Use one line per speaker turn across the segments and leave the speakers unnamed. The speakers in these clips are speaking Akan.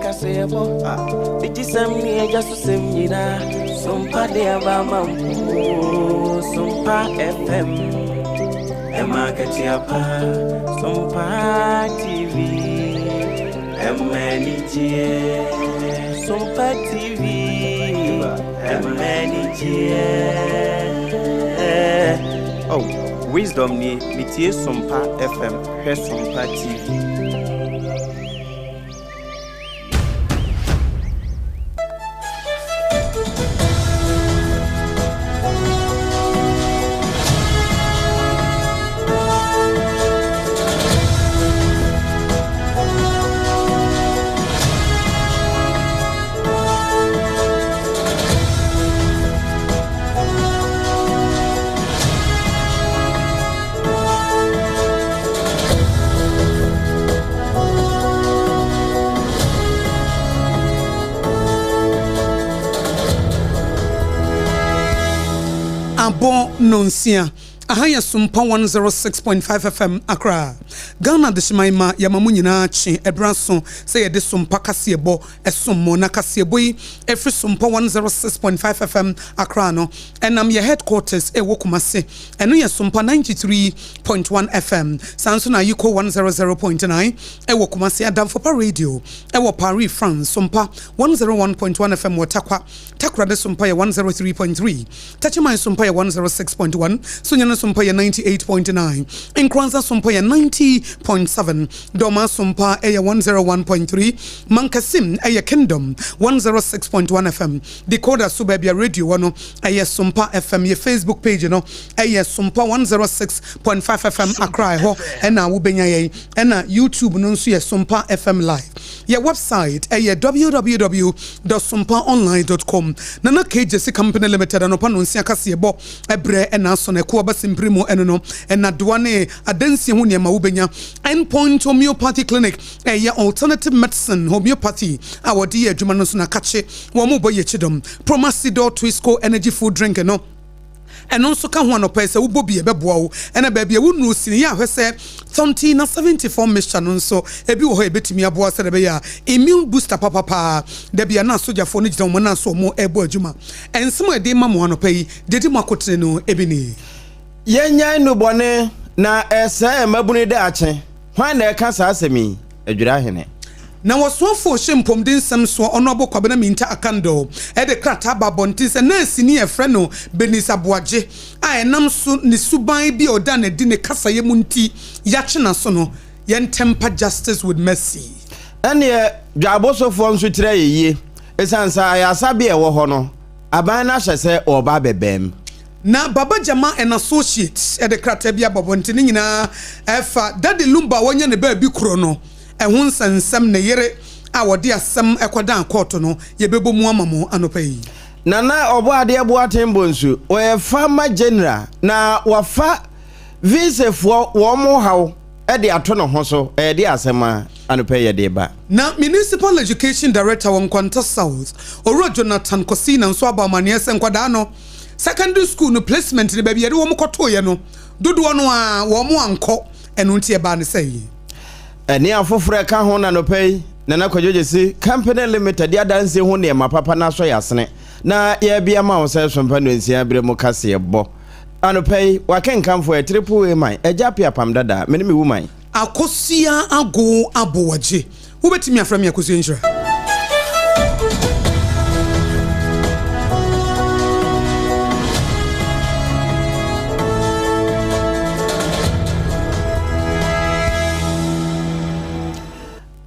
kaseɛbɔ, digyisɛm ne agya so sɛm nyinaa. Sompa de aba ama mpo, Sompa FM. Ɛma akatua pa, Sompa TV. Ɛma anigyeɛ, Sompa TV. Ɛma anigyeɛ. Oh, Wisdom nie, metie Sompa FM, hwɛ Sompa TV.
Abɔ nnɔnsia. Aha yɛ Sompa 106.5 FM Accra. Ghana Adehyeman ma yɛma mo nyinaa kye ɛberɛ aso sɛ yɛde Sompa kaseɛbɔ som mo. Na kaseɛbɔ yi ɛfiri Sompa 106.5 FM Accra no ɛnam yɛ headquarters ɛwɔ Kumasi. Ɛno yɛ Sompa 93.1 FM. Saa nso na Ayiko 100.9 ɛwɔ Kumasi, Adamfopa Radio ɛwɔ Paris, France, Sompa 101.1 FM wɔ Tarkwa, Takoradi Sompa yɛ 103.3, Techiman Sompa yɛ 106.1, Sunyani Sompa yɛ 98.9, Nkoranza Sompa yɛ 90.7, Dormaa Sompa ɛyɛ 101.3, Mankasim ɛyɛ Kingdom 106.1 FM. Decoder so baabi a radio wɔ no ɛyɛ Sompa FM. Yɛ Facebook page no ɛyɛ Sompa 106.5 FM Accra, ɛhɔ ɛna wobɛnya yɛn, ɛna YouTube no nso yɛ Sompa FM Live. Yɛ website ɛyɛ www.sompaonline.com. Nana KJC Company Limited anɔpa nonsia kaseɛbɔ ɛbrɛ ɛna asɔ no ɛko aba simpiri mu ɛno no ɛnadoa ne adansie ho nneɛma wobɛnya. Endpoint Homeopathy Clinic ɛyɛ alternative medicine homeopathy a wɔde yɛ adwuma no nso na kakye wɔn mo bɔ yɛ kyidɔm. Promasidor Twisco Energy Food Drink no ɛno nso ka ho anɔpa yi sɛ wobɔ bi ɛbɛboa wo, ɛna baabi a wonuru sini yɛ ahwɛ sɛ 30 na 74 mixture no nso ebi wɔ hɔ ebɛtumi aboa sɛ ɛbɛyɛ a immune booster papapaa. Dabi a na asogyafoɔ no gyina wɔn nan so wɔn ɛrebɔ adwuma. Nsɛm a yɛde ma mo anɔpa yi deɛ di mu akotene no ebi nie.
Yɛnyae nnubɔne na ɛsɛe mmabunu daakye. Hwan na ɛka saa asɛm yi? Adwira Hene.
Na wɔsoafo hyɛ mpɔmden nsɛm soɔ ɔno abɔ Kwabena Minta Akando ɛde krataa ba abɔnten sɛ nɛɛsini a yɛfrɛ no Bernice Aboagye a ɛnam so ne suban bi a ɔda n'adi ne kasayɛ mu nti yɛakye n'aso no, yɛn temper justice with mercy.
Ɛneɛ dwabosofoɔ nso tiri ayɛ yie ɛsiane sɛ ayaresa a ɛwɔ hɔ no aban no ahyɛ sɛ ɔreba abɛbɛn.
Na Baba Jama and Associates ɛde krataa bi abɔ abɔnten ne nyinaa ɛfa Daddy Lumba a wɔnyɛ ne baabi koro no ɛho nsɛnsɛm, ne yere a wɔde asɛm ɛkɔdan kɔɔto no, yɛbɛbɔ mu ama mo anɔpa yi.
Nana Ɔbɔ Adeɛ Boaten Bonsu, ɔyɛ Farmer General na wafa visefoɔ wɔn mo haw ɛde ato ne ho so, ɛyɛ de asɛm a anɔpa yi yɛde ba.
Na Municipal Education Director wɔ Nkwanta South, Owura Jonathan Kosina, nso aba amanneɛ sɛ nkwadaa no secondary school no placement no baabi yɛde wɔn kɔtooyɛ no dodoɔ no a wɔn ankɔ, ɛno nti ɛbaa ne sɛ yi.
Ɛne afoforɔ ɛka ho na anɔpa yi Nana Kwadwo Gyesi Company Limited de adansie ho nneɛma papa no asɔ yɛ asene na yɛrebea ma wo sɛ Sompa no nsia berɛ mu kaseɛ bɔ anɔpa yi wakenkamfoɔ yɛ Triple A man agya ape apam dada me ne me woman.
Akosua Ago Abowagye, wobɛtumi afrɛ me Akosua Nhyira.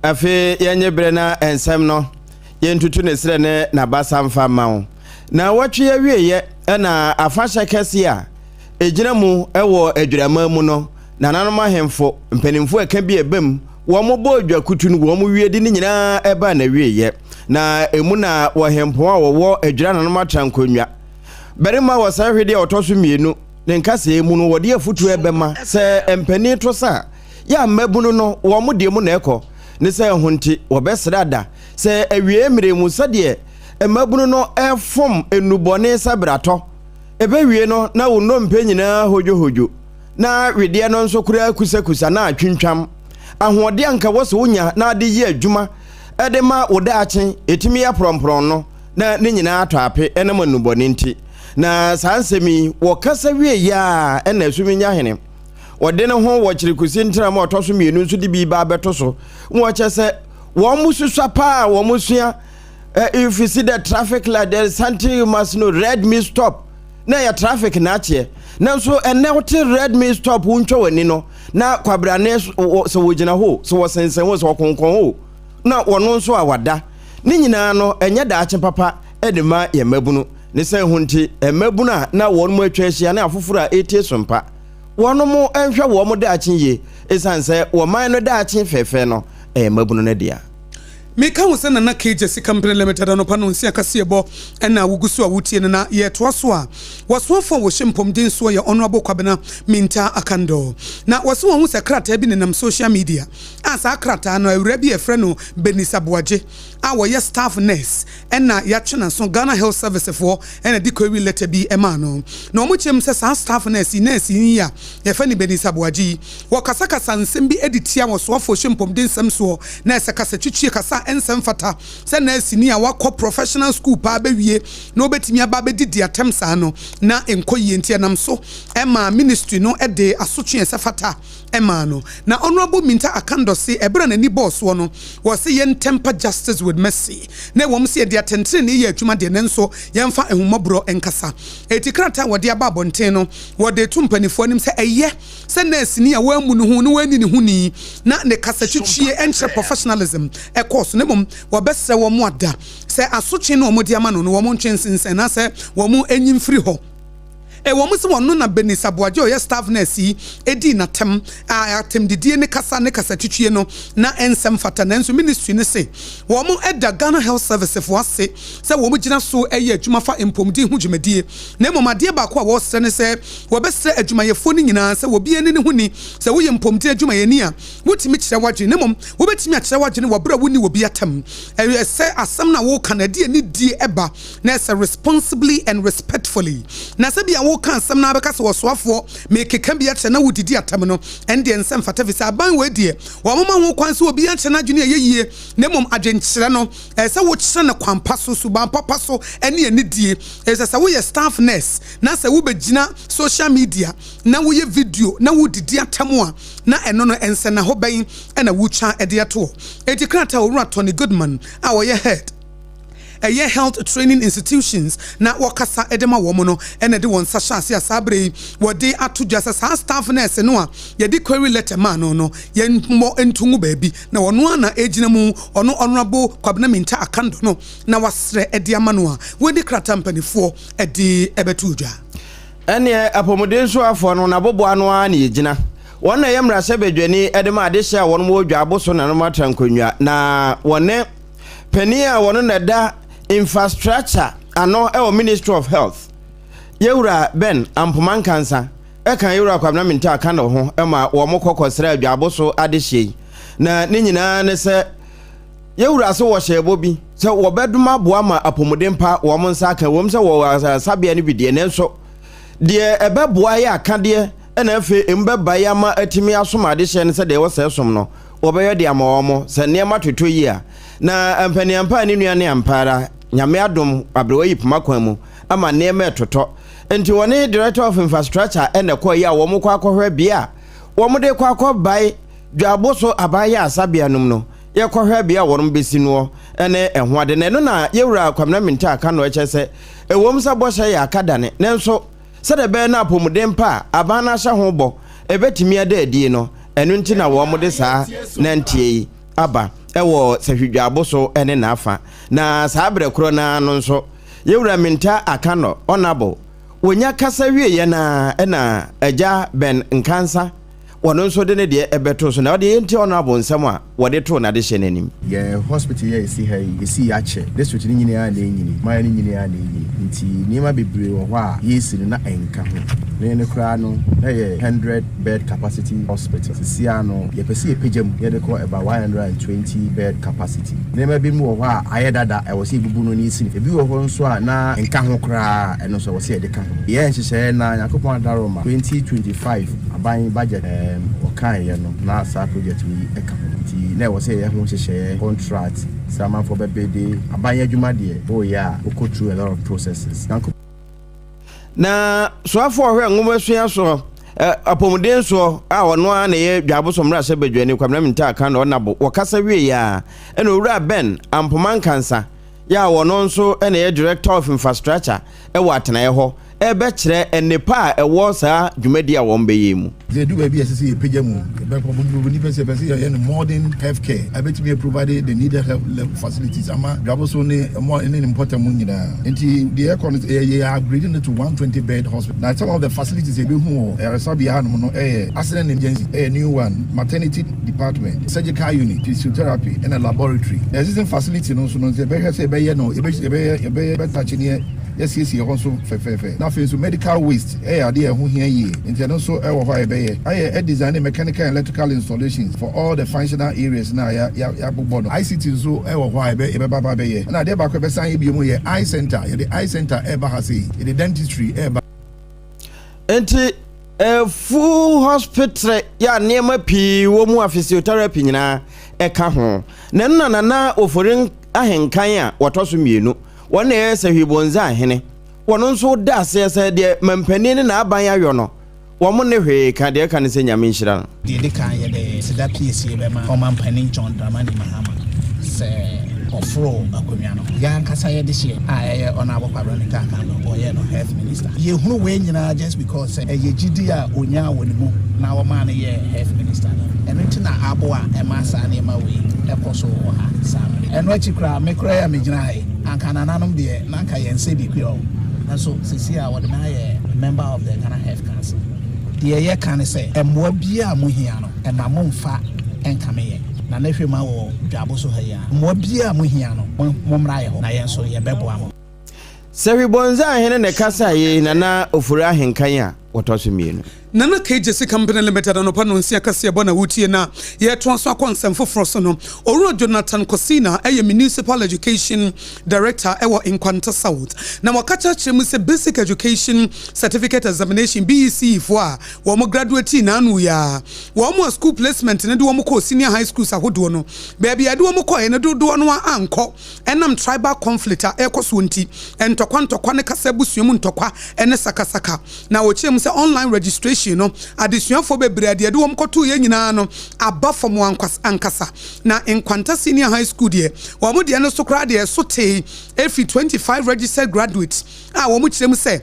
Afei yɛnyɛ berɛ na nsɛm no yɛntutu ne serɛ ne n'abasa mfa ma wo na wɔtwe awieeɛ ɛna afahyɛ kɛseɛ a ɛgyina mu ɛwɔ adwiraman mu no, nananom ahemfo mpanimfoɔ ɛka bi ɛbam wɔn mo bɔ dwakutu no wɔn mo wie de ne nyinaa ɛbaa n'awieeɛ, na emu na wɔhempɔn a wɔwɔ Adwira nananom atra nkonnwa barima wɔ saa hwedeɛ a ɔtɔ so mmienu ne nkasɛɛ mu no, wɔde afutuo ɛbɛma sɛ mpanin to sa yɛ a mmabunu no wɔn mo deɛ mu na ɛkɔ ne sɛ ɛho nti wɔbɛsrɛ ada sɛ awie mmerɛ mu sɛdeɛ mmabunu no ɛfom nnubɔne sɛ bratɔ ɛbɛwie no na wo nnompe nyinaa hodwohodwo na wedeɛ no nso koraa kusakusa na atwintwam ahoɔden anka wɔ sɛ wonya na ade yɛ adwuma. de ma wo daakye ɛtumi yɛ prɔmprɔm no na ne nyinaa atɔ ape ɛnam nnubɔne nti. Na saa nsɛm yi wɔkasa wieeɛ a ɛna Asuminya hene ɔde ne ho wɔ Kyerekusi ntenam a ɔtɔ so mmienu nso de bi ba abɛto so wɔkyɛ sɛ wɔn mo susua paa wɔn sua. If you see the traffic light, there is something you must know. Red means stop. Na ɛyɛ traffic na akyeɛ. Nanso ɛnɛ wote red means stop wontwa w'ani no na kwabrane sɛ wɔgyina hɔ sɛ wɔsensɛn hɔ sɛ wɔkonkɔn hɔ na wɔno nso a wada. Ne nyinaa no ɛnyɛ daakye papa de ma yɛn mmabunu. Ne sɛ ho nti mmabunu a na wɔn mu atwa ahyia ne afoforo a ɛretie so mpa wɔn mo nhwɛ wɔn mo daakye yie ɛsiane sɛ wɔman no daakye fɛfɛ no ɛyɛ mmabunu no dea.
Meka wo sɛ Nana K Gyasi Company Limited anɔpa nonsia kaseɛbɔ na wogu so a wotie no na yɛtoa so a wɔsoafoɔ a wɔhyɛ mpɔmden soɔ yɛ Honourable Kwabena Mintah Akandoh na wɔse wɔhu sɛ krataa bi nenam social media a saa krataa no awuraa bi a yɛfrɛ no Bernice Aboagye a wɔyɛ staff nurse na yɛatwe n'aso Ghana Health Service foɔ na de query letter bi maa no na wɔn kyerɛ mu sɛ saa staff nurse yi nurse yi a yɛfrɛ no Bernice Aboagye yi wɔkasakasa nsɛm bi de tia wɔsoafoɔ hyɛ mpɔmuden nsɛm soɔ na ɛsɛ kasa twitwie kasa a ɛnsɛ mfata sɛ nurse ni a wakɔ professional school paa bɛwie na ɔbɛtumi aba abɛdidi atɛm saa no na ɛnkɔ yie nti ɛnam so maa ministry no de asotwe a ɛsɛ fata maa no. Na Honourable Mintah Akandoh se ɛberɛ a n'ani bɔɔ soɔ no, wɔse yɛn temper justice with mercy, na ɛwom sɛ yɛde atɛntenenee yɛ adwuma deɛ, nanso yɛmfa ahummɔborɔ nkasa. Enti krataa a wɔde aba abɔnten no, wɔde reto mpaninfoɔ anim sɛ ɛyɛ sɛ nɛɛseni a wammu ne ho na wanni ne ho ni na ne kasatwitwie nkyerɛ professionalism kɔɔ so, na mmom wɔbɛsrɛ wɔn ada sɛ asotwe no a wɔde ama no no wɔntwe nsensɛn anaasɛ wɔnyi mfiri hɔ. Ɛwɔ mu sɛ ɔno na Bernice Aboagye a ɔyɛ staff nurse yi dii n'atɛm, a atɛmdidie ne kasa ne kasatwitwie no na ɛnsɛ mfata, nanso ministry no se wɔn da Ghana Health Service foɔ ase sɛ wɔn gyina so yɛ adwuma fa mpɔmuden ho dwumadie, na mmom adeɛ baako a wɔresrɛ ne sɛ wɔbɛsrɛ adwumayɛfoɔ no nyinaa sɛ obiara nni ne ho ni, sɛ woyɛ mpɔmuden adwumayɛni a wotumi kyerɛ w'adwene, na mmom wobɛtumi akyerɛ w'adwene wɔ berɛ a wonni obi atɛm. Ɛyɛ sɛ asɛm no a woreka no ɛde anidie ba. Na ɛsɛ responsibly and respectfully. Na sɛ bia woka asɛm na abɛka sɛ ɔsoafoɔ meekeka bi akyerɛ na wodidi atɛm no, ɛndeɛ nsɛ mfata fisɛ aban wei deɛ wɔmoma ho kwan sɛ obiara nkyerɛ n'adwene a ɛyɛ yie na mmom adwenkyerɛ no ɛsɛ sɛ wokyerɛ no kwan pa so, suban papa so ɛne anidie. Ɛsɛ sɛ woyɛ staff nurse na sɛ wobɛgyina social media na woyɛ video na wodidi atɛm a na ɛno no ɛnsɛnahɔ bɛn na wotwa de ato hɔ. Enti krataa a Owura Tony Goodman a ɔyɛ Head. ɛyɛ Health Training Institutions na wɔkasa de ma wɔn no na ɛde wɔn nsa hyɛ ase a saa berɛ yi wɔde ato dwa sɛ saa staff nurse no a yɛde query letter maa no no yɛmmɔ nto ngu baabi na ɔno ara na ɛgyina mu, ɔno Honourable Kwabena Mintah Akandoh no na wasrɛ de ama no a wɔadi krataa mpaninfoɔ de bɛto dwa.
Ɛnneɛ apɔmuden soafoɔ no n'aboboa ano ara na yɛgyina. Wɔn na ɛyɛ mmarahyɛbadwani de ma adehyeɛ a wɔn wɔ Dwaabo na wɔn atra nkonnwa na wɔne Panin a wɔno na ɛda Infrastructure ano wɔ Ministry of Health, Yɛwura Ben Ampoma Nkansa ka Yɛwura Kwabena Mintah Akandoh ho ma wɔn kɔ kɔsra Adwaboso adehyeɛ yi. Na ne nyinaa ne sɛ Yɛwura se wɔhyɛɛ bɔ bi sɛ wɔbɛdom aboa ma apɔmuden pa wɔn nsa aka, ɛwom sɛ wɔwɔ asabea no bi deɛ, nanso deɛ ɛbɛboa yɛ akadeɛ na afei emu bɛbae ama atumi asom adehyeɛ no sɛdeɛ ɛwɔ sɛ ɛsom no. Wɔbɛyɛ de ama wɔn, sɛ nneɛma totɔ yie a. Na ampaniampa a ne nua ne ampa ara, Nyame adom, aberewa yi poma kwan mu ama nneɛma ɛtotɔ. Nti wɔne Director of Infrastructure na ɛkɔɔ yi a wɔn kɔ akɔhwɛ bea a wɔn de kɔ akɔ bae dwabo so aban yɛ asabea nom no, yɛkɔhwɛ bea a wɔn bɛsi noɔ ne ɛho ade. Na ɛno na Yɛwura Kwamina Mintah ka no ɛkyɛ sɛ, ɛwom sɛ bɔhyɛ yɛ aka dane, nanso Sɛdeɛ ɛbɛyɛ na apɔmuden pa a aban no ahyɛ ho bɔ bɛtumi ada adie no, ɛno nti na wɔde saa nanteɛ yi aba wɔ Sahwi-Dwaabo so ne n'afa. Na saa berɛ korɔ no ara no nso, Yɛwura Mintah Akanor, Honourable, wɔnya kasa wieeɛ no ara na Agya Ben Nkansah, wɔno nso de ne deɛ bɛtoo so. Na ɔdeɛ yɛntie Honourable nsɛm a wɔde too n'adehyɛ no anim.
Yɛn hospital yi a ɛsi ha yi, ɛsii akyɛ. District no nyini ara na ɛnyini, man no nyini ara na ɛnyini. Nti nneɛma bebree wɔ hɔ a yɛresi no na ɛnka ho. Ne no koraa no, na ɛyɛ 100 bed capacity hospital. Seesei ara no, yɛpɛ sɛ yɛpagya mu na yɛde kɔ about 120 bed capacity. Nneɛma binom wɔ hɔ a ayɛ dada, ɛwɔ sɛ yɛbubu no na yɛsi no. Ebi wɔ hɔ nso a na ɛnka ho koraa, ɛno nso ɛwɔ sɛ yɛde ka ho. Yɛyɛ nhyehyɛeɛ na Nyankopɔn adaworoma, 2025 aban budget wɔkaeɛ no, na saa project wei ka ho. Nti na ɛwɔ sɛ yɛyɛ ho nhyehyɛeɛ, contract, sɛ amanfoɔ bɛbede. Aban adwuma deɛ, woreyɛ a, wokɔ through a lot of processes. Nyankopɔn.
Na soafoɔ ɔhwɛ nwomasua soɔ, apɔmuden soɔ a ɔno ara na ɛyɛ Dwaboso mmarahyɛ badwani Kwabena Mintah Akandoh Ɔnabo wɔkasa wieeɛ a ɛna Owura Ben Ampoma Nkansa yɛ a ɔno nso na ɛyɛ Director of Infrastructure wɔ atenaeɛ hɔ rebɛkyerɛ nnepa a ɛwɔ saa dwumadie a wɔbɛyɛ yi mu.
Sɛ edu baabi a ɛsɛ sɛ yɛpagya mu, yɛbɛkɔ buroni pɛ sɛ yɛpɛ sɛ yɛyɛ no modern health care a ɛbɛtumi a provide the needed health level facilities ama Dwaboso ne ɛmo ne ne mpɔtam nyinaa. Nti deɛ ɛkɔ no yɛ yɛ upgrade no to 120 bed hospital. Na some of the facilities a yɛbɛhu wɔ ayaresabea hanom no yɛ accident emergency, ɛyɛ new one, maternity department, surgical unit, physiotherapy ɛna laboratory. The existing facility no nso no nso yɛbɛhwɛ sɛ yɛbɛyɛ no yɛbɛyɛ yɛbɛyɛ bɛtakye ne Yɛasiesie hɔ nso fɛfɛɛfɛ. Na afei nso medical waste yɛ adeɛ a ɛho hia yie, nti ɛno nso wɔ hɔ a yɛbɛyɛ. Ayɛ ɛdesign mechanical and electrical installations for all the functional areas no a yɛabobɔ no. ICT nso wɔ hɔ a yɛbɛba aba abɛyɛ. Ɛna adeɛ baako a yɛbɛsan ayɛ bio yɛ eye centre. Yɛde eye centre reba ha sei, yɛde dentistry reba.
Enti full hospital yɛ a nneɛma pii wɔ mu a physiotherapy nyinaa ɛka ho. Na ɛno na Nana Ofori Ahenkan a wɔtɔ so mmienu Wɔn na ɛyɛ Sahwi-Bonzaa hene. Wɔn nso da aseɛ sɛ deɛ mampanin ne n'aban ayɔ no, wɔn nne hwee ka, deɛ ɛka ne sɛ Nyame nhyira no.
Deɛ ɛdi kan, yɛde aseda piesie bɛma Ɔmampanin John Dramani Mahama sɛ ɔforoo akonnwa no. Yɛn ankasa yɛn dehyeɛ a ɛyɛ Honourable Kwabena Mintah Akandoh, ɔyɛɛ no Health Minister. Yɛhunu wei nyinaa just because sɛ ɛyɛ gyidie a ɔnyaa wɔ ne mu na wɔmaa no yɛɛ Health Minister no. Ɛno nti na aboa ɛma saa nneɛma wei ɛkɔ so wɔ ha saa mmerɛ yi. Ɛno akyi koraa, me koraa yi a megyina ha yi, anka nananom deɛ na anka yɛn nsɛ bi kura o. Nanso seesei a wɔde me ayɛ member of the Ghana Health Council, deɛ yɛka ne sɛ, mmoa biara a mohia no, mma mommfa nnkame yɛn. Na ne hwɛ mu ara wɔ Dwabo so ha yi ara, mmoa biara a mohia no, mommra yɛn hɔ na yɛn nso yɛbɛboa mo.
Sɛhwibonzaa hene na ɛkasaeɛ yi, Nana Ofori Ahenkan a wɔtɔ so mmienu.
Nana KJC Company Limited anɔpa nnɔnsia kaseɛbɔ na wotie na yɛretoa so akɔ nsɛm foforɔ so no, Owura Jonathan Kosina yɛ Municipal Education Director wɔ Nkwanta South na waka kyerɛkyerɛ mu sɛ Basic Education Certificate Examination, BECE, foɔ a wɔn graduatii naano yi ara, wɔn a school placement no de wɔn kɔɔ senior high schools ahodoɔ no, baabi a yɛde wɔn kɔeɛ no dodoɔ no ara ankɔ Ɛnam tribal conflict a ɛrekɔ soɔ nti, ntɔkwa ntɔkwa ne kasa abusua mu ntɔkwa ne sakasaka. Na wɔkyerɛ mu sɛ online registration no, adesuafoɔ bebree a deɛ yɛde wɔn kɔtoeɛ nyinaa no aba fam ankasa. Na Nkwanta Senior High School deɛ, wɔn deɛ no so koraa deɛ ɛso tee firi 25 registered graduates a wɔkyerɛ mu sɛ,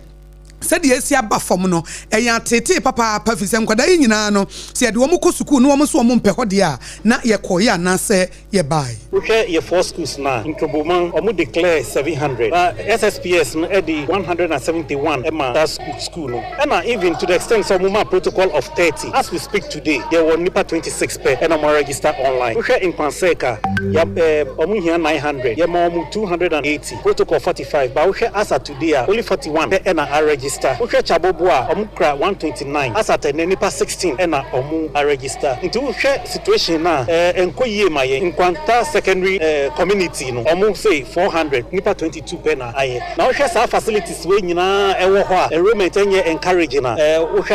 Sɛdeɛ asi aba fam no, ɛyɛ ateetee papaapa, ɛfiri sɛ nkwadaa yi nyinaa no, sɛ yɛde wɔn kɔ sukuu na wɔn nso wɔmpɛ hɔ deɛ a, na yɛkɔeɛ anaasɛ yɛbaeɛ.
Wohwɛ yɛ four schools no a, Ntroboman ɔmo declare 700 but SSPS no de 171 ma saa school no. Ɛna even to the extent sɛ ɔmo maa protocol of 30, as we speak today yɛwɔ nnipa 26 pɛ ɛna ɔmo aregister online. Wohwɛ Nkwansɛk a, ya ɛɛ ɔmo hia 900, yɛma ɔmo 280, protocol 45 but wohwɛ as at today a only 41 pɛ na a register. Wohwɛ Kyabobo a ɔmo kura 129 as at ɛnɛ nipa 16 na ɔmo a register. Nti wohwɛ situation no a ɛnkɔ yie ma yɛn. Nkwanta secondary community no ɔmo sei 400 nipa 22 pɛ na ayɛ. Na wohwɛ saa facilities wei nyinaa ɛwɔ hɔ a enrollment ɛnyɛ encouraging a wohwɛ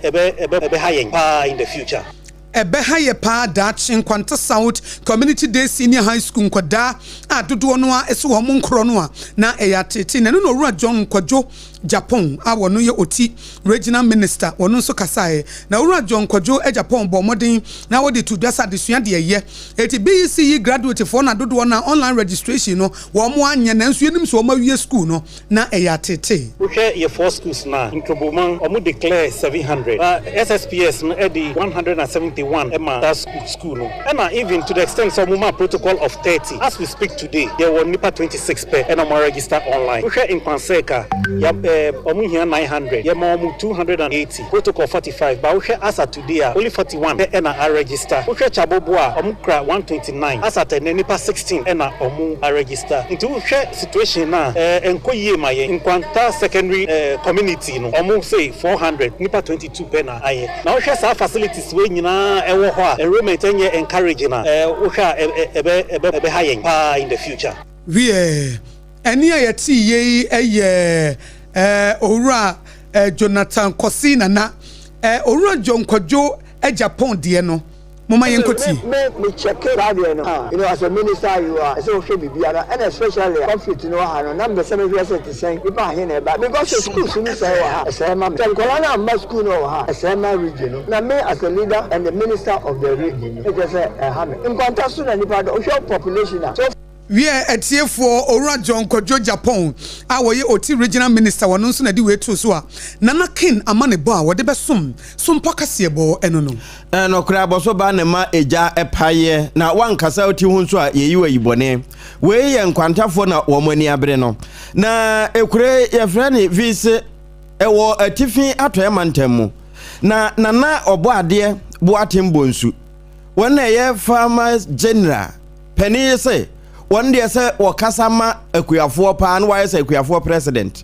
a ɛbɛ ɛbɛha yɛn paa in the future.
Ɛbɛha yɛ paa daakye Nkwanta South Community Day Senior High School nkwadaa a dodoɔ no ara si wɔn nkorɔ no a na ɛyɛ ateetee na ɛno na Owura John Kwadwo Gyapong a ɔno yɛ Oti Regional Minister ɔno nso kasaeɛ. Na Owura John Kwadwo Gyapong bɔɔ mmɔden na ɔde too dwa sɛ adesua deɛ ɛyɛ enti BECE graduatefoɔ no a dodoɔ no ara online registration no wɔn anyɛ nanso yɛnim sɛ wɔn awie sukuu no na ɛyɛ ateetee.
Wohwɛ yɛ four schools no a, Ntroboman ɔmo declare 700 but SSPS no de 171. 171 ma that school no. Ɛna even to the extent sɛ ɔmo maa protocol of 30, as we speak today yɛwɔ nnipa 26 pɛ ɛna ɔmo aregister online. Wohwɛ Nkwansɛk a, ya eh, ɔmo hia 900, yɛma ɔmo 280, protocol 45, but wohwɛ as at today a, only 41 pɛ ɛna aregister. Wohwɛ Kyabobo a, ɔmo kura 129, as at ɛnnɛ nnipa 16 ɛna ɔmo aregister. Nti wohwɛ situation no a, eh, ɛnkɔ yie ma yɛn. Nkwanta secondary eh, community no, ɔmo se 400, nnipa 22 pɛ na ayɛ. Na wohwɛ saa facilities wei nyinaa ɛwɔ hɔ a, enrollment ɛnyɛ encouraging a, eh, wohwɛ a ɛ, ɛ, ɛbɛ, ɛbɛ, ɛbɛha yɛn paa in the future.
Wiɛ, ɛnne a yɛtee yei yɛ eh, Owura eh, Jonathan Kwasi Nana, eh, Owura John Kwadwo Agyapong deɛ no. Momma yɛnkɔtie.
Me me me check saa deɛ no ah you know as a minister you are ɛsɛ wohwɛ biribiara ɛna especially conflict no wɔ ha no na mepɛ sɛ mehwɛ sɛ te sɛn nipa ahe na ɛba because sɛ schools no sɛe wɔ ha ɛsɛe ma me sɛ nkwadaa no amma school no wɔ ha ɛsɛe ma region no na me as a leader and the minister of the region no ɛkyɛ sɛ ɛha me nkwanta so na nipa dɔ wohwɛ population a so
Wiɛ, atiefoɔ, Owura John Kwadwo Gyapong a ɔyɛ Oti Regional Minister, ɔno nso na ɛde wei too so a Nana King amanebɔ a wɔde bɛsom Sompɔ kaseɛbɔ no no.
Nokorɛ abɔso ba na ɛma egya paeɛ, na woankasa wo ti ho nso a, yɛyi wo ayibɔne. Wei yɛ nkwantafoɔ na wɔn ani abere no. Na ekuro yi, yɛfrɛ no Vise, ɛwɔ Atifi Atɔeɛ Mantam mu. Na Nana Ɔbɔadeɛ Boateng Bonsu, wɔn na ɛyɛ Farmers General panin yi se wɔn deɛ sɛ wɔkasa ma akuafoɔ paa na wɔayɛ sɛ akuafoɔ president.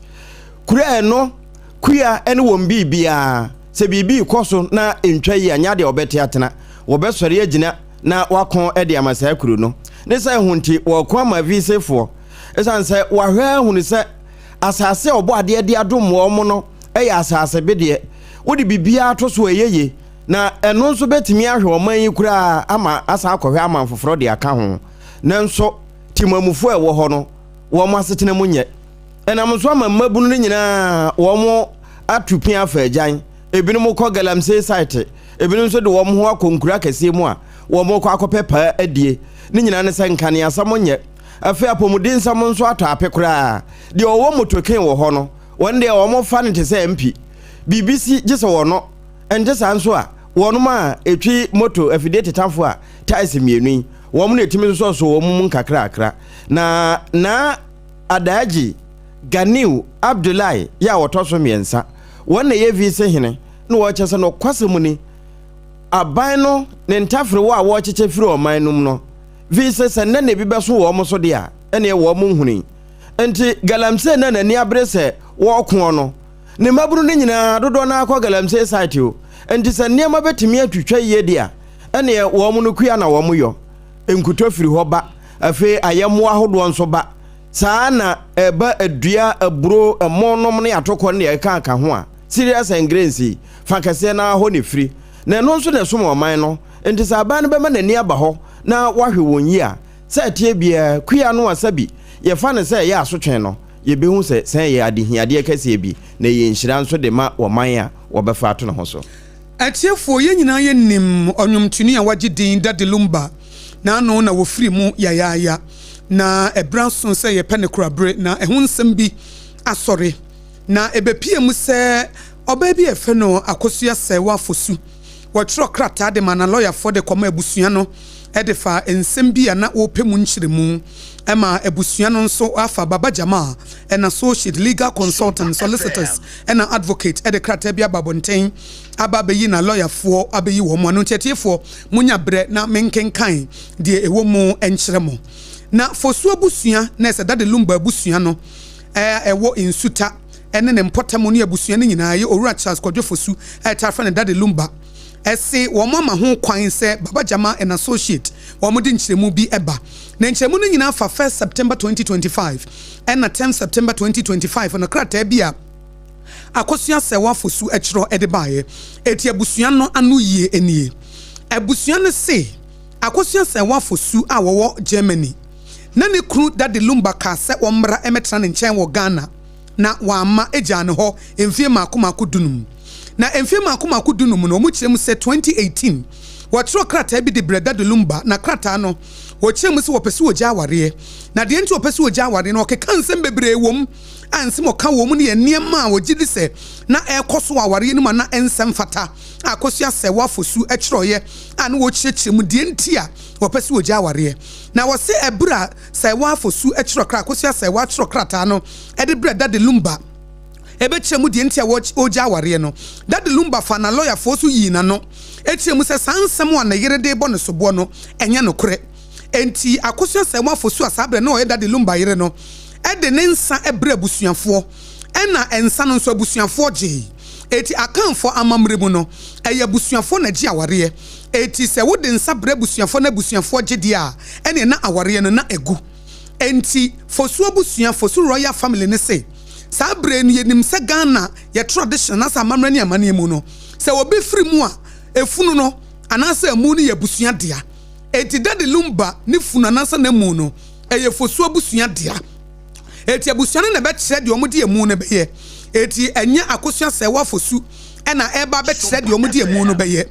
Kuro a ɛno kua ne wɔn biribiara, sɛ biribi rekɔ so na ɛntwa yie a, nyɛ adeɛ a wɔbɛte atena. Wɔbɛsɔre agyina na wɔako de ama saa kuro no. Ne sɛ ho nti wɔreko ama Visefoɔ. Ɛsiane sɛ wɔahwɛ ahunu sɛ asase a Ɔbɔadeɛ de adom wɔn no yɛ asase bedeɛ, wode biribiara to so a ɛyɛ yie. Na ɛno nso bɛtumi ahwɛ ɔman yi koraa ama asan akɔhwɛ aman foforɔ de aka ho. Nanso temamufoɔ a ɛwɔ hɔ no, wɔn asetena mu nyɛ. Ɛnam nso ama mmabunu no nyinaa wɔn ato pia afa agyan. Ebinom kɔ galamsey site, ebinom nso de wɔn ho akɔ nkuro akɛseɛ mu a wɔrekɔ akɔpɛ paa adie. Ne nyinaa ne sɛ nkaneasɛm nyɛ. Afei apɔmudensɛm nso atɔ ape koraa. Deɛ ɔwɔ motoken wɔ hɔ no, wɔn deɛ wɔfa no te sɛ MP. Biribi si gye sɛ wɔno. Ɛnte saa nso a, wɔnom a ɛtwi moto afidie tetafo a tyres mmienu yi, wɔn na ɛtumi sosɔsosɔ wɔn mu nkakrakra. Na Naa Adaagyi Ganiu Abdullahi yɛ a ɔtɔ so mmiɛnsa, wɔn na ɛyɛ Viise hene, na wɔkyɛ sɛ nokwasɛm ni, aban no ne ntaferewa a wɔrekyekyɛ firi ɔman no mu no, Viise sɛ nnɛ na ebi bɛso wɔn so deɛ a, ɛneɛ wɔn nhunui. Nti Galamsey no a n'ani abere sɛ wɔrekoɔ no, Ne mmabunu no nyinaa, dodoɔ no ara kɔ galamsey site o. Enti sɛ nneɛma bɛtumi atwitwa yie deɛ a, ɛneɛ wɔn no kua na wɔn yɔ. Nkutɔ firi hɔ ba, afei ayɛmmoa ahodoɔ nso ba. Saa ara na ɛba adua, aburo, ɛmo nom ne atokɔ ne deɛ ɛkeka ho a, cereals and grains yi, fa kɛseɛ no ara hɔ na ɛfiri. Na ɛno nso na ɛsom ɔman no. Enti sɛ aban no bɛma n'ani aba hɔ na wahwɛ wɔn yie a, sɛ ɛteɛ biara, kua no a sɛbi yɛfa no sɛ ɛyɛ asotwe no, Yebehu sɛ sɛn yɛ adehiadeɛ kɛseɛ bi, na ɛyɛ nhyira nso de ma ɔman a wɔbɛfa ato ne ho so.
Atiefoɔ, yɛn nyinaa yɛnim ɔnwomtoni a wagye din Daddy Lumba. N'ano na wɔfiri mu yayaaya. Na ɛberɛ aso sɛ yɛpɛ ne korabere, na ɛho nsɛm bi asɔre. Na ɛbɛpue mu sɛ ɔbaa bi a yɛfrɛ no Akosua Sɛɛwa Fosu, wɔtwerɛ krataa de maa n'alɔyafoɔ de kɔmaa abusua no de faa nsɛm bi a na wɔrepɛ mu nkyerɛmu ma abusua no nso afa Baba Jamal and Associate Legal Consultant, Solicitors ɛna Advocate de krataa bi aba abɔnten aba abɛyi n'alɔyafoɔ abɛyi wɔn ano. Nti atiefoɔ monya berɛ na menkenkan deɛ ɛwɔ mu nkyerɛ mo. Na Fosu abusua na ɛsɛ Daddy Lumba abusua no ɛwɔ Nsuta ne ne mpɔtam ne abusua no nyinaa yɛ Owura Charles Kwadwo Fosu a yɛtaa frɛ no Daddy Lumba se wɔn ama ho kwan sɛ Baba Jama and Associate wɔn de nkyerɛmu bi ba. Na nkyerɛmu no nyinaa fa first September 2025 ɛna tenth September 2025 no krataa bi a Akosua Serwaa Fosu kyerɛw de baeɛ. Eti abusua no ano yie nie. Abusua no se Akosua Serwaa Fosu a wɔwɔ Germany na ne kunu Daddy Lumba kaa sɛ wɔmmra mmɛtena ne nkyɛn wɔ Ghana na wamma, egyaa no hɔ mfie mmaako mmaako dunum. Na mfie mmaako mmaako dunum no, wɔkyerɛ mu sɛ 2018, wɔtwerɛɛ krataa bi de brɛɛ Daddy Lumba, na krataa no, Wɔkyerɛ mu sɛ wɔpɛ sɛ wɔgya awareɛ. Na deɛ nti wɔpɛ sɛ wɔgya awareɛ no, wɔkeka nsɛm bebree wɔ mu a nsɛm a wɔka wɔ mu no yɛ nneɛma a wɔgye di sɛ na ɛrekɔ so wɔ awareɛ no mu a na ɛnsɛ mfata a Akosua Serwaa Fosu kyerɛwɔeɛ a na wɔrekyerɛkyerɛ mu deɛ nti a wɔpɛ sɛ wɔgya awareɛ. Na wɔse ɛberɛ a Serwaa Fosu kyerɛw kra Akosua Serwaa kyerɛw krataa no de brɛɛ Daddy Lumba ɛbɛkyerɛ mu deɛ nti a wɔregya awareɛ no, Daddy Lumba faa n'alɔyafoɔ so yii n'ano kyerɛɛ mu sɛ saa nsɛm a ne yere de rebɔ no soboɔ no ɛnyɛ nokorɛ. Enti Akosua Serwaa Fosu a saa berɛ no na ɔyɛ Daddy Lumba yere no de ne nsa brɛɛ abusuafoɔ ɛna nsa no nso abusuafoɔ gyee. Enti Akanfoɔ amammerɛ mu no ɛyɛ abusuafoɔ na ɛgye awareɛ. Enti sɛ wode nsa brɛ abusuafoɔ na abusuafoɔ gye deɛ a ɛneɛ na awareɛ no na agu. Enti Fosu abusua, Fosu Royal Family no se, saa berɛ no yɛnim sɛ Ghana yɛ tradition anaasɛ amammerɛ ne amanneɛ mu no, sɛ obi firi mu a, efunu no anaasɛ amu no yɛ abusua dea. Enti Daddy Lumba ne funu anaasɛ n'amu no, ɛyɛ Fosu abusua dea. Enti abusua no na ɛbɛkyerɛ deɛ wɔde amu no bɛyɛ. Enti ɛnyɛ Akosua Sɛɛwa Fosu na ɛreba abɛkyerɛ deɛ wɔde amu no bɛyɛ.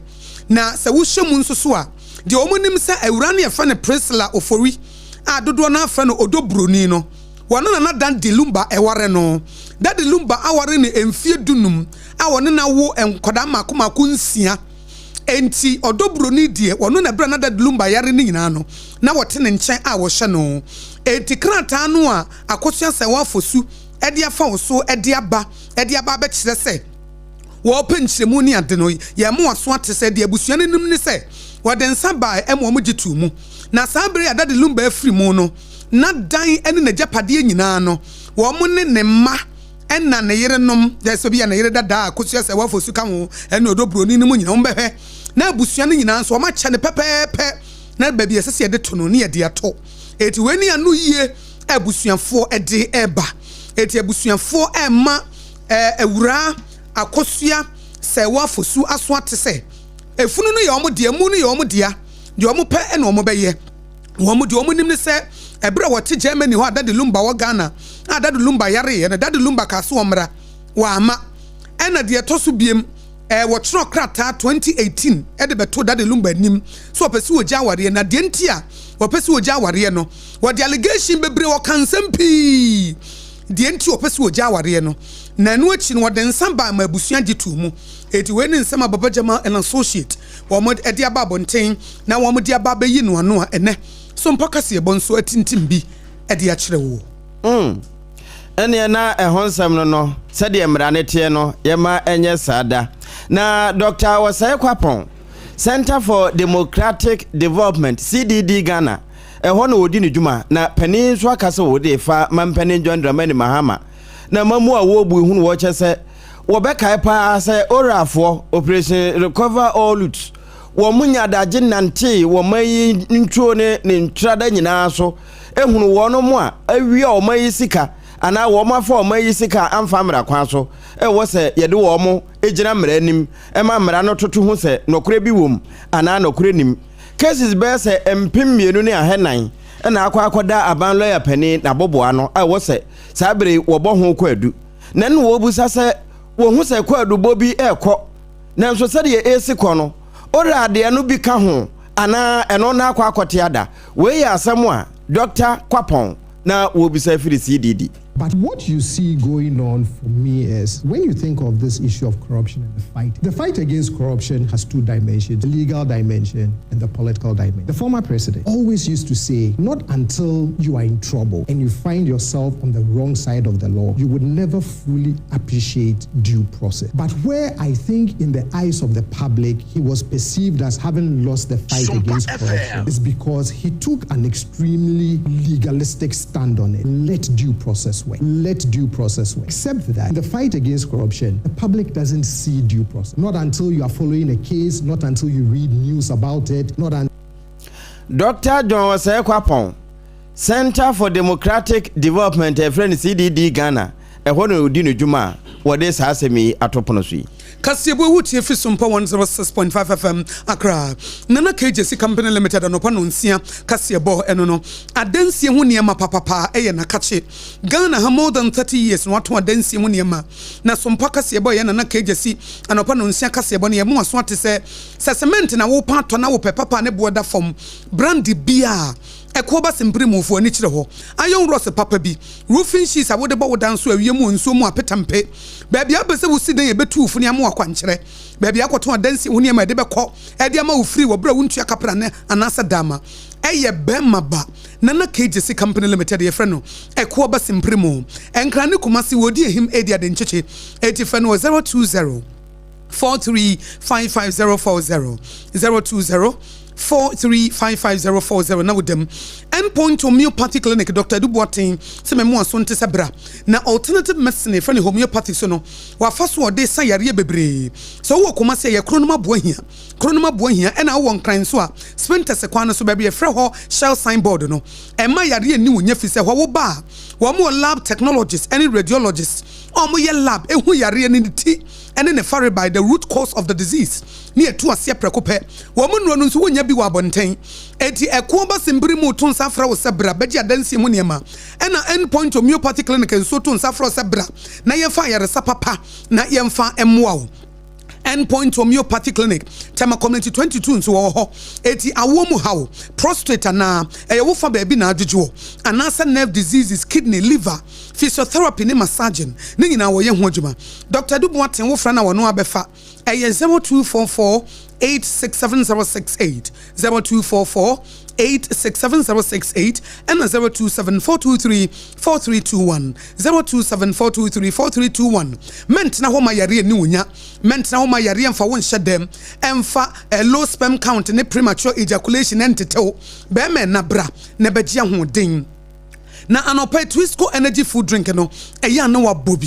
Na sɛ wohyɛ mu nso so a, deɛ wɔnim sɛ awuraa no yɛfrɛ no Priscilla Ofori a dodoɔ no ara frɛ no Odo Buroni no, wɔne Nana Daddy Lumba ware no. Daddy Lumba aware no mfeɛ dunum a wɔne no awo nkwadaa mmaako mmaako nsia. Enti Ɔdɔ Buroni deɛ, ɔno na berɛ a na Daddy Lumba yare no nyinaa no, na wɔte ne nkyɛn a wɔhyɛ no. Enti krataa no a Akosua Serwaa Fosu de afa wo so de aba de aba abɛkyerɛ sɛ wɔrepɛ nkyerɛmu ne ade no, yɛn mmoa so ate sɛ deɛ abusua no nim ne sɛ wɔde nsa baeɛ ma wɔgye too mu. Na saa bere a Daddy Lumba afiri mu no, n'adan ne n'agyapadeɛ nyinaa no, wɔn ne ne mma ɛna ne yerenom, dɛ sɛ bi a ne yere dada a Akosua Serwaa Fosu ka ho ne Ɔdɔ Buroni no mu nyinaa, wɔbɛhwɛ na abusua no nyinaa nso wɔakyɛ no pɛpɛɛpɛ na baabi a ɛsɛ sɛ yɛde to no ne yɛde ato. Enti wei ne ano yie a abusuafoɔ de reba. Enti abusuafoɔ rema Awuraa Akosua Serwaa Fosu aso ate sɛ efunu no yɛ wɔn dea, emu no yɛ wɔn dea, deɛ wɔpɛ na wɔbɛyɛ. Wɔn deɛ wɔn nim ne sɛ ɛberɛ a wɔte Germany hɔ a Daddy Lumba wɔ Ghana a Daddy Lumba yareeɛ no, Daddy Lumba kaa sɛ ɔmmra, wamma. Ɛna deɛ ɛtɔ so biem, ɛɛ wɔtwerɛ krataa 2018 de bɛtoo Daddy Lumba anim sɛ ɔpɛ sɛ ɔgya awareɛ, na deɛ nti a wɔpɛ sɛ ɔgya awareɛ no, wɔde allegation bebree, wɔka nsɛm pii deɛ nti ɔpɛ sɛ ɔgya awareɛ no, na ɛno akyi no wɔde nsa baa ma abusua gye too mu. Enti wei ne nsɛm a Baba Jamal and Associate wɔn de aba abɔnten na wɔn de aba abɛyi no ano a ɛnɛ so mpa kaseɛbɔ nso atintim bi de akyerɛ woɔ.
Mm. Ɛnneɛ na ɛho nsɛm no no, sɛdeɛ mmara no teɛ no, yɛmma ɛnyɛ saa da. Na Dɔkta Osei Kwapong, Centre for Democratic Development, CDD Ghana, ɛhɔ na ɔdi ne dwuma, na panin nso aka sɛ ɔde refa Mampanin John Dramani Mahama na mamu a wɔrebu ehunu wɔ kyɛ sɛ wɔbɛkae paa sɛ ORAfoɔ, Operation Recover All Loot, wɔn nya adagye nantee wɔ man yi nturo ne ne ntrada nyinaa so ehunu wɔn a awia ɔman yi sika anaa wɔn afa ɔman yi sika a amfa mmara kwan so. Ɛwɔ sɛ yɛde wɔn gyina mmara anim ma mmara no toto ho sɛ nɔkorɛ bi wom anaa nɔkorɛ nim. Cases bɛyɛ sɛ 2400 na akɔ akɔda aban lɔya panin n'aboboano a ɛwɔ sɛ saa bere yi wɔbɔ ho kwaadu. Na ɛnna wɔrebisa sɛ wɔhu sɛ kwaadubɔ bi rekɔ, nanso sɛdeɛ ɛresi kɔ no, ora adeɛ no bi ka ho anaa ɛno na akɔ akɔte ada. Wei yɛ asɛm a Dɔkta Kwapong na wɔrebisa afiri CDD.
But what you see going on for me is when you think of this issue of corruption and the fight, the fight against corruption has two dimensions, the legal dimension and the political dimension. The former president always used to say, not until you are in trouble and you find yourself on the wrong side of the law, you would never fully appreciate due process. But where I think in the eyes of the public, he was perceived as having lost the fight against corruption is because he took an extremely legalistic stand on it. Let due process work. Let due process work. Except that in the fight against corruption, the public doesn't see due process. Not until you are following a case, not until you read news about it, not until.
Dɔkta John Osei Kwapong, Centre for Democratic Development a yɛfrɛ no CDD Ghana, ɛhɔ na ɔdi ne dwuma a wɔde saa asɛm yi ato pono so yi.
Kaseɛbɔ ewu tie fi Sompa 106.5 FM Accra. Nana KJC Company Limited anɔpa nɔnsia kaseɛbɔ ɛno no. Adansie ho nneɛma papapa ɛyɛ nakakye. Ghana ha more than 30 years na watɔn adansie ho nneɛma. Na Sompa kaseɛbɔ ɛyɛ Nana KJC anɔpa nɔnsia kaseɛbɔ no yɛma waso ate sɛ sɛ cement na wopa atɔ na wopɛ papa a ne boɔ da fam brand biaa Ɛkoɔ ba sempere mu fo ani kyerɛ hɔ. Iron rods papa bi, roofing sheets a wode bɔ wo dan so awia mu wɔ nsuo mu apetampe. Baabi a wopɛ sɛ wosi dan a ɛbɛtu wo fo ne ama wo akwankyerɛ. Baabi a wokɔtɔn adansi ho nneɛma a ɛde bɛkɔ de ama wo free wɔ berɛ a wontua kapra ne anaasɛ dama. Ɛyɛ bɛrima ba. Nana K. Gyasi Company Limited yɛfrɛ no Ɛkoɔ ba sempere mu. Nkran ne Kumasi wɔredi ahim redi ade nkyekye. Enti frɛ no wɔ 020. 4355040 020 4355040 na woda mu. Endpoint Homeopathy Clinic Dr. Adu Boateng sɛ mɛmo aso nte sɛ bra na alternative medicine yɛfrɛ no homeopathy so no wafa so ɔde sa yareɛ bebree. Sɛ wowɔ Kumasi a yɛ Kronom Aboahia Kronom Aboahia ɛna wowɔ Nkran nso a Spintex kwan no so baabi yɛfrɛ hɔ Shell sign board no. Ɛmma yareɛ nni wo nya fi sɛ hɔ woba a wɔn wɔ lab technologists ɛne radiologists a wɔyɛ lab ɛhu yareɛ no ne ti ne ne farebae, the root cause of the disease, ne ɛtu aseɛ prɛko pɛ. Wɔn nnuro no nso wonnya bi wɔ abɔnten. Enti ɛko ba sempere mu to nsa frɛ wo sɛ bra bɛgye adansie ho nneɛma. Ɛna End Point Homeopathy Clinic nso to nsa frɛ wo sɛ bra na yɛmfa ayaresa papa na yɛmfa mmoa wo. End Point Homeopathy Clinic, Tema Community 22 nso wɔwɔ hɔ. Enti awoɔ mu haw, prostrate anaa ɛyɛ wo fa baabi na adwodwo wo, anaasɛ nerve diseases, kidney, liver, Physiotherapy ne massaging ne nyinaa wɔyɛ ho adwuma. Doctor Adu Boateng wo frɛ no a ɔno abɛfa. Ɛyɛ 0244 867068, 0244 867068 ɛna 027 423 4321, 027 423 4321. Mɛntena hɔ ma yareɛ nni wo nya. Mɛntena hɔ ma yareɛ mfa wo nhyɛ dɛm. Ɛmfa low sperm count ne premature ejaculation ɛntetew. Bɛrima ɛna bra na bɛgye ahoɔden. Na anɔpa yi Twisco energy food drink no ɛyɛ a na wabɔ bi.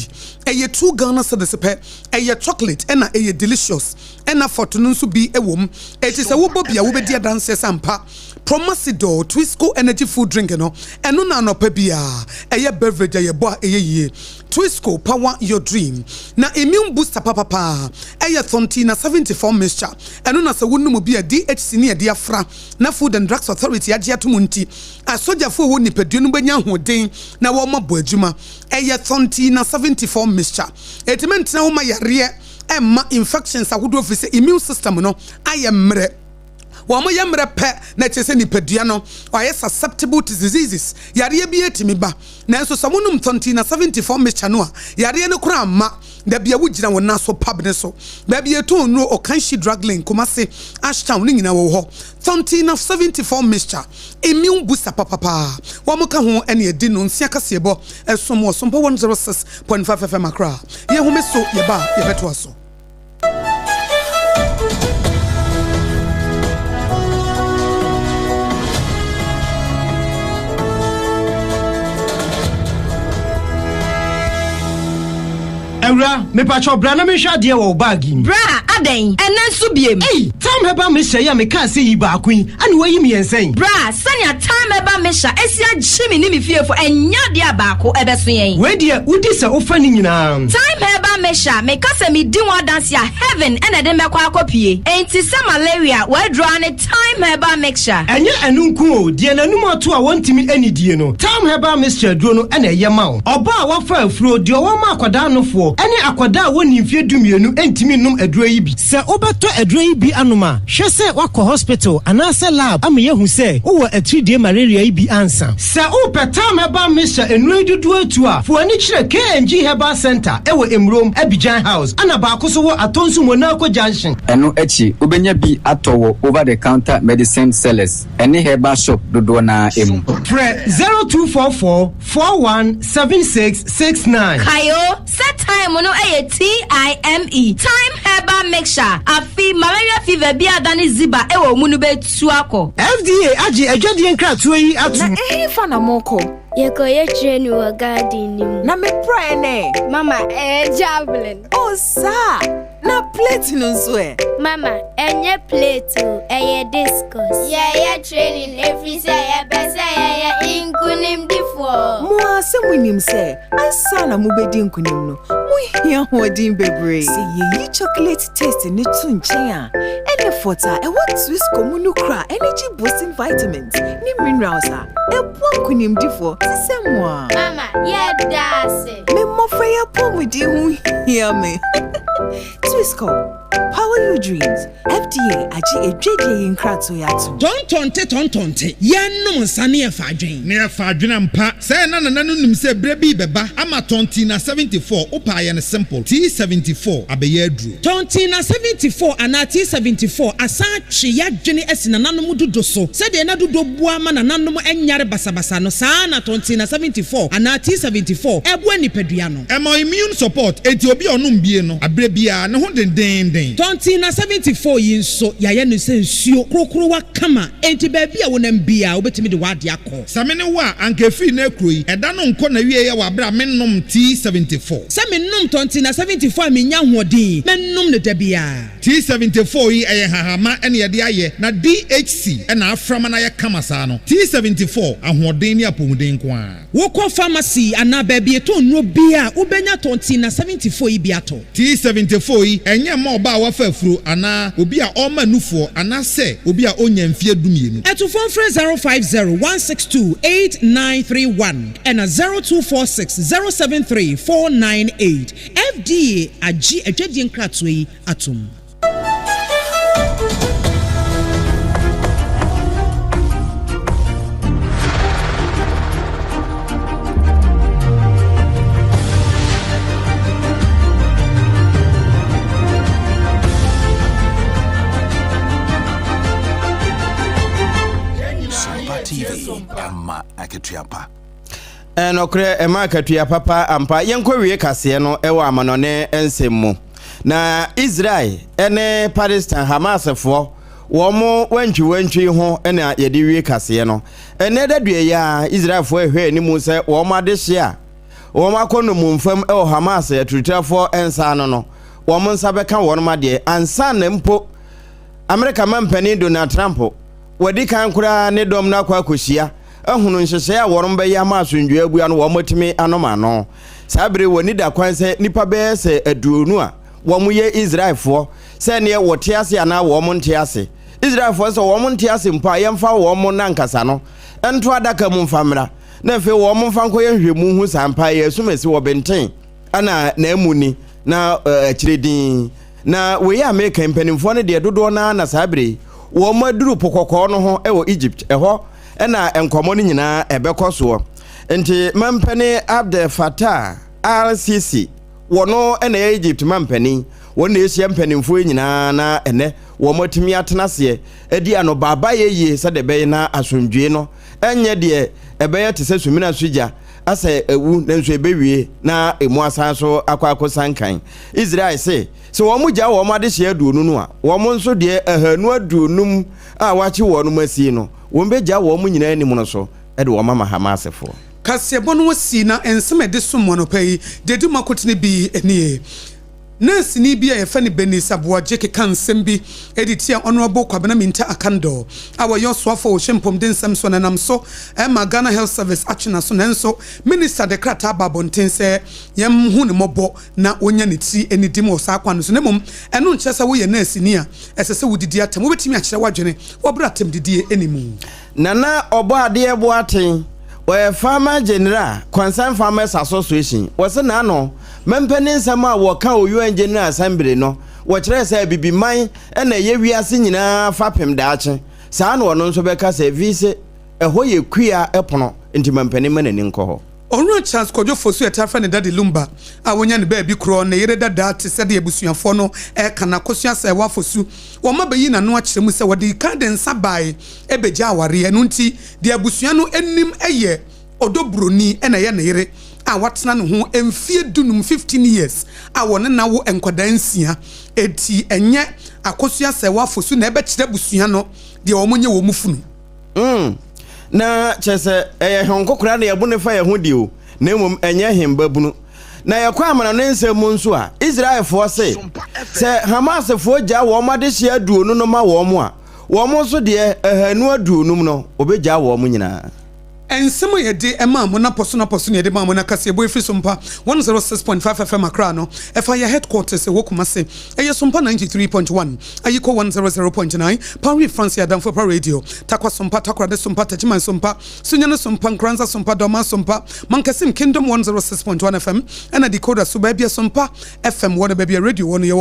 Ɛyɛ 2 Ghana cedis pɛ. Ɛyɛ chocolate ɛna ɛyɛ delicious ɛna fɔto no nso bi wɔ mu. Eti sɛ wobɔ bi a wobɛdi adanseɛ sɛ ampa Promasidor Twisco energy food drink no ɛno na anɔpa biara ɛyɛ beverage a yɛbɔ a ɛyɛ yie. Twisco power your dream. Na immune booster papapaa ɛyɛ Thontina 74 mixture ɛno na sɛ wonom bi a DHC ne ɛde afra na Food and Drugs Authority agye atom nti Asogyafo a wɔwɔ nipadua no benya ahoɔden na wɔabɔ adwuma. Ɛyɛ Thontina 74 mixture. Etumi ntena hɔ ma yareɛ mma infections ahodoɔ ɛfiri sɛ immune system no ayɛ mmerɛ. Wɔyɛ mmerɛ pɛ na ɛkyerɛ sɛ nipadua no ayɛ susceptible to diseases. Yareɛ biara tumi ba. Nanso sɛ wonom Thontina 74 mixture no a, yareɛ no koraa mma. Da bi a wogyina wo nan so pub no so, baabi a yɛtɔn nnuro, Okaishie Drug Lane, Kumasi, Ashtown, ne nyinaa wɔwɔ hɔ. Thontina 74 mixture. Immune booster papapa a wɔka ho ne adi no nsia kaseɛbɔ ɛsom wɔ Sompa 106.5 FM Accra. Yɛn home so yɛba a yɛbɛtoa so.
Awura, mepakyɛw bra na menhwɛ adeɛ wɔ wo bag yi mu.
Bra, adɛn? Ɛnnɛ nso biem?
Ei, Tam Herbal Mixture yi a mekaa sɛ yi baako yi, ɛna woayi mmiɛnsa yi?
Bra, sɛnea Tam Herbal Mixture asi agye me ne me fiefo, ɛnyɛ adeɛ a baako ɛbɛso yɛn.
Wei deɛ, wodi sɛ wofa ne nyinaa.
Time Herbal Mixture, meka sɛ medi ho adanse a, heaven na ɛde me bɛkɔ akɔpue. Enti sɛ malaria, w'aduro ara ne Thyme Herbal Mixture.
Ɛnyɛ ɛno nko o, deɛ n'anum ato a wɔntumi nnidie no, Thyme Herbal Mixture aduro no na ɛyɛ ma wo. Ɔbaa a wafa afuro, deɛ ɔwɔ akwadaa nofoɔ, ne akwadaa a wɔnnii mfeɛ dumienu ntumi nnom aduro yi bi. Sɛ wobɛtɔ aduro yi bi anom a, hwɛ sɛ woakɔ hospital anaasɛ lab ama yɛahu sɛ wowɔ atiridie malaria yi bi ansa. Sɛ wopɛ Thyme Herbal Mixture nnuro yi dodoɔ atu a, fa w'ani kyerɛ KNG Herbal Centre wɔ Emurom, Abidjan House, ɛna baako nso wɔ Atonsu Monaco Junction.
Ɛno akyi, wobɛnya bi atɔ wɔ over the counter medicine sellers ne herbal shop dodoɔ no ara mu.
Frɛ 0244 41 76 69.
Kae o, sɛ thyme no yɛ TIME, Thyme Herbal Mixture, afe malaria fever bi a adane ziba wɔ wo mu no bɛtu akɔ.
FDA agye adwadie nkratoɔ yi atom.
Na ɛhefa na morekɔ?
Yɛkɔyɛ training wɔ garden no mu.
Na me praeɛ no ɛ?
Mama, ɛyɛ javelin.
Oh, saa! Na plate no nso ɛ?
Mama, ɛnyɛ plate o, ɛyɛ discus. Yɛyɛ training ɛfiri sɛ yɛpɛ sɛ yɛyɛ nkonimdifoɔ.
Mo ara.
sɛ munim sɛ ansa na mubedi nkonim no, muhia ahoɔden bebree. Sɛ yeyi chocolate taste no to nkyɛn a, ɛne fɔt a ɛwɔ Twisco mu no kura energy boosting vitamins ne minerals a ɛboa nkonimdifo te sɛ mo a.
Mama, yɛda ase!
Me mmofra yi apɔwmuden ho hia me. Twisco, power your dreams. FDA agye adwadie yi nkratoɔ yi atom.
Tɔntɔnte tɔntɔnte, yɛnnom nsa ne yɛfa adwen.
Ne yɛfa adwen ampa. Sɛɛ na nana no nim sɛ berɛ bi rebɛba ama Tɔntina 74, wopɛ a yɛ no simple, T74 abɛyɛ aduro.
Tɔntina 74 anaa T74 asan atwe y'adwene asi nananom dudo so. Sɛdeɛ na dudo boa ma nananom nyare basabasa no, saa ara na Tɔntina 74 anaa T74 boa nipadua no.
Ɛma immune support, enti obi a ɔnom bie no, aberɛ biara, ne ho dendeenden.
Tɔntina 74 yi nso, yɛayɛ no sɛ nsuo korokorowa kama, enti baabi a wonam biara, wobɛtumi de w'adeɛ akɔ.
Sɛ me ne wo a, anka ɛfiri nnɛ rekuro yi, ɛda no nkɔ n'awieɛ wɔ aberɛ a mennom T74.
Sɛ menom Tɔntina 74 a mennya ahoɔden, mɛnom no da biara.
T74 yi, ɛyɛ nhahamma na yɛde ayɛ, na DHC na afra ma no ayɛ kama saa no. T74, ahoɔden ne apɔmuden nko ara.
Wokɔ pharmacy anaa baabi yɛtɔn nnuro biara a, wobɛnya Tontina 74 yi bi atɔ.
T74 yi, ɛnyɛ mma ɔbaa a wafa afuro anaa obi a ɔrema nufoɔ anaasɛ obi a ɔnnya mfeɛ dumienu.
Atufoɔ mfrɛ 050 162 8931 ɛna 0246 073 498. FDA agye adwadie nkratoɔ yi atom.
Ɛma akatua pa.
Nokorɛ, ɛma akatua papa ampa. Yɛnkɔwie kaseɛ no wɔ amanɔne nsɛm mu. Na Israel ne Palestine Hamasfoɔ wɔn wantwiwantwi ho na yɛde wie kaseɛ no. Ɛnnɛ da dua yi ara, Israelfoɔ rehwɛ anim sɛ wɔn adehye a wɔn akɔ nnommumfam wɔ Hamas aturutrafoɔ nsa ano no, wɔn nsa bɛka wɔn adeɛ ansa na mpo Amerika mampanin Donald Trump wadi kan koraa ne dɔm no akɔ akɔhyia ahunu nhyehyɛe a wɔn bɛyɛ ama asomdwoeɛ abua no wɔn atumi anom ano. Saa bere yi wɔnni da kwan sɛ nnipa bɛyɛ sɛ aduonu a wɔyɛ Israelfoɔ, sɛ ɛneɛ wɔte ase anaa wɔn nte ase. Israelfoɔ sɛ wɔn nte ase mpo a, yɛmfa wɔn nankasa no nto adaka mu mfa mmra, na afei wɔn mfa nkɔyɛ nhwehwɛmu nhu sɛ ampa ɛyɛ asumasi wɔ benten ana n'amu ni na akyire din. Na wei a meka yi, mpanimfoɔ no deɛ dodoɔ no ara na saa bere yi wɔn aduru Po Kɔkɔɔ no ho wɔ Egypt, ɛhɔ na nkɔmmɔ no nyinaa ɛbɛkɔ soɔ. Nti mampanin Abdel Fattah al-Sisi, wɔno na ɛyɛ Egypt mampanin, wɔn na ɛhyia mpanimfoɔ yi nyinaa na ɛnɛ wɔn atumi atena aseɛ adi anobaabaeɛ yie sɛdeɛ ɛbɛyɛ na asomdwoe no ɛnyɛ deɛ ɛbɛyɛ te sɛ sumina so gya asɛ awu nanso ɛbɛwie na ɛmu asan so akɔ akɔsan kan. Israel se, sɛ wɔn gyaa wɔn adehyeɛ aduonu no a, wɔn nso deɛ 250 a wɔakye wɔn asie no, wɔn bɛgyaa wɔn nyinaa anim no so de wɔn ama Hamasfoɔ.
Kaseɛbɔ no asi na nsɛm a ɛde som mo anɔpa yi de adi mu akotene bi nie. Nɛɛseni bi a yɛfrɛ no Bernice Aboagye keka nsɛm bi de tia Honourable Kwabena Mintah Akandoh a ɔyɛ ɔsoafoɔ a ɔhwɛ mpɔmuden nsɛm so na ɛnam so ma Ghana Health Service atwe n'aso nanso Minister de krataa baa abɔnten sɛ yɛnhu no mmɔbɔ na onya ne ti nidi mu wɔ saa kwan no so na mmom ɛno nkyerɛ sɛ woyɛ nɛɛseni a ɛsɛ sɛ wudidi atɛm. Wubetumi akyerɛ w'adwene wɔ bere a atɛmdidie nni mu.
Nana Ɔbɔadeɛ Boateng, ɔyɛ Farmer General, Concerned Farmers Association, wɔse n'ano mɛmpɛ ne nsɛm a wɔka wɔ UN General Assembly no, wɔkyerɛɛ sɛ Abibiman na ɛyɛ wiase nyinaa fapem daakye. Saa na ɔno nso bɛka sɛ efise ɛhɔ yɛ kua pono nti mampanin mma n'ani nkɔ hɔ.
Owura Charles Kwadwo Fosu a yɛtaa frɛ no Daddy Lumba a wanya ne baabi korɔ ne yere dadaa te sɛdeɛ abusuafoɔ no reka no Akosua Serwaa Fosu wɔn mma bɛyi n'ano akyerɛ mu sɛ wɔde kan de nsa bae bɛgyaa awareɛ ɛno nti deɛ abusua no nim yɛ Ɔdɔ Buroni na ɛyɛ ne yere a watena ne ho mfeɛ dunum, 15 years, a wɔne no awo nkwadaa nsia enti ɛnyɛ Akosua Serwaa Fosu na ɛbɛkyerɛ abusua no deɛ wɔnyɛ wɔn funu.
Mm, na kyerɛ sɛ ɛyɛ hɛn koraa na yɛbo no fa yɛn ho deɛ o, na mmom ɛnyɛ hɛn babunu. Na yɛkɔ amanɔne nsɛm mu nso a, Israelfoɔ se, sɛ Hamasfoɔ gyaa wɔn adehyeɛ aduonu no ma wɔn a, wɔn nso deɛ 250 no, wɔbɛgyaa wɔn nyinaa.
Nsɛm a yɛde maa mo no apɔso no apɔso na yɛde maa mo no akaseɛbɔ ɛfiri Sompa 106.5 FM Accra no ɛfa yɛ headquarters ɛwɔ Kumasi ɛyɛ Sompa 93.1 Ayiko 100.9 Paris France yɛ Adamfo Pa Radio Tarkwa Sompa Takoradi Sompa Techiman Sompa Sunyani Sompa Nkoranza Sompa Dormaa Sompa Mankasim Kingdom 106.1 FM ɛna Decoder so baabi a Sompa FM wɔ no baabi a radio wɔ no yɛwɔ.